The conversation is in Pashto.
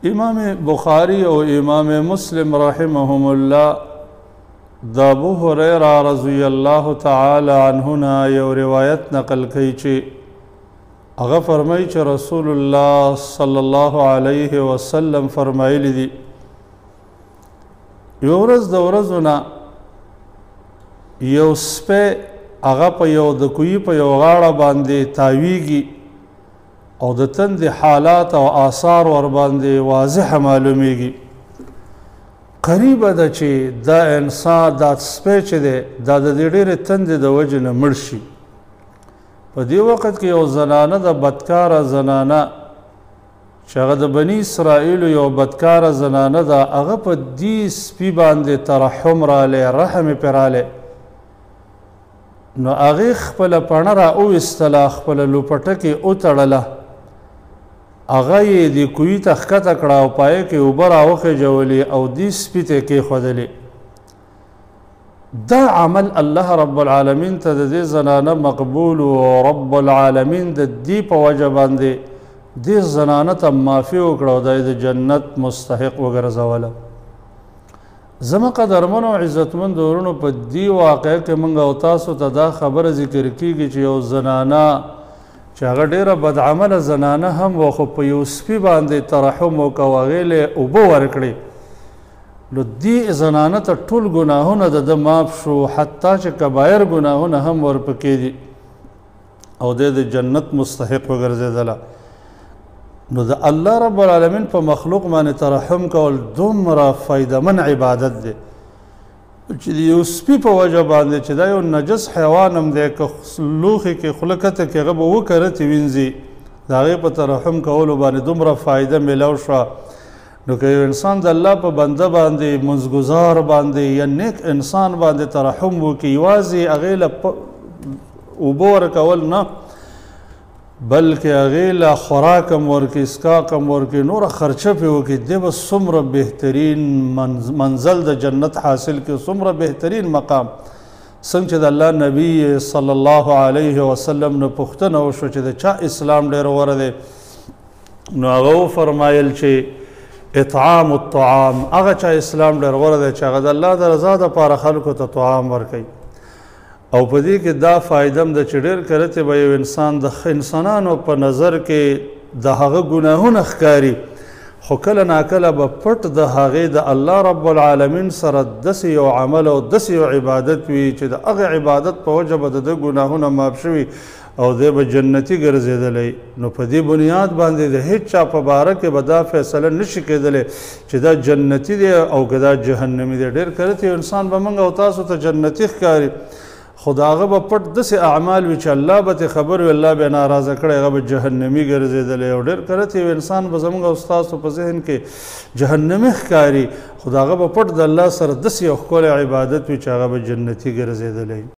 امام بخاری او امام مسلم رحمهم الله د ابو هريره رضی الله تعالی عنه نه یو روایت نقل کوي چې هغه فرمایي چې رسول الله صلی الله علیه وسلم فرمایلی دي، یو ورځ د ورځو نه یو سپی هغه په یو د کوی په یو غاړه باندې تاویږي او د تندې حالات او آثار ور باندې واضح معلومیږي. قریبه ده چې دا انسان، دا سپی چې دی، دا د دې ډېرې تندې د وجې نه مړ شي. په دې وخت کې یو زنانه ده، بدکاره زنانه، چې هغه د بني اسرائیلو یو بدکاره زنانه ده، هغه په دې سپي باندې ترحم رالی، رحم یې پرې رالی. نو هغې خپله پڼه را وویستله، خپله لوپټکې وتړله، هغه یې دې کوی ته ښکته کړه او په هغې کې اوبه راوخېژولې او دې سپي ته یې کېښودلې. دا عمل الله رب العالمین ته د دې زنانه مقبول و، رب العالمین د دې په وجه باندې دې زنانه ته معافي وکړه او دا یې د جنت مستحق وګرځوله. زما قدرمن او عزتمند ورونو، په دې واقعه کې موږ او تاسو ته دا خبره ذکر کیږي چې یو زنانه چې هغه ډېره بدعمله زنانه هم وه، خو په یو سپي باندې ترحم وکړه او هغې له یې اوبه ورکړې، نو دې زنانه ته ټول ګناهونه د ده معاف شو، حتی چې کبایر ګناهونه هم ورپکې دي، او دی د جنت مستحق وګرځېدله. نو د الله رب العالمین په مخلوق باندې ترحم کول دومره فایدهمن عبادت دی چې د یو سپي په وجه باندې چې دا یو نجس حیوان هم دی، که لوښي کې خوله کته کې هغه به وکرتې وینځي، د هغې په ترحم کولو باندې دومره فایده میلاو شوه. نو که یو انسان د الله په بنده باندې، منځګزار باندې یا نیک انسان باندې ترحم وکړي، یوازې هغې له اوبه ورکول نه، بلکې هغې له خوراک هم ورکړي، څښاک هم ورکړي، نوره خرچه پرې وکړي، دی به څومره بهترین منزل د جنت حاصل کړي، څومره بهترین مقام. څنګه چې د الله نبی صلی الله علیه وسلم نه پوښتنه وشوه چې د چا اسلام ډېر غوره دی، نو هغه وفرمایل چې اطعام الطعام، هغه چا اسلام ډېر غوره دی چې هغه د الله د رضا دپاره خلکو ته طعام ورکوي. او په دې کې دا فایده هم ده چې ډېر کرتې به یو انسان د انسانانو په نظر کې د هغه ګناهونه ښکاري، خو کله ناکله به پټ د هغې د الله رب العالمین سره داسې یو عمل او داسې یو عبادت وي چې د هغه عبادت په وجه به د ده ګناهونه معاف شوي او دی به جنتي ګرځېدلی. نو په دې بنیاد باندې د هیڅ چا په باره کې به دا فیصله نشي کېدلی چې دا جنتي دی او که دا جهنمي دی. ډېر کرتې یو انسان به موږ او تاسو ته جنتي ښکاري، خو د هغه به پټ داسې اعمال وي چې الله به ترې خبر وي، الله به یې ناراضه کړی، هغه به جهنمي ګرځېدلی. او ډېر کرتې یو انسان به زموږ او ستاسو په ذهن کې جهنمي ښکاري، خو د هغه به پټ د الله سره داسې یو ښکلی عبادت وي چې هغه به جنتي ګرځېدلی.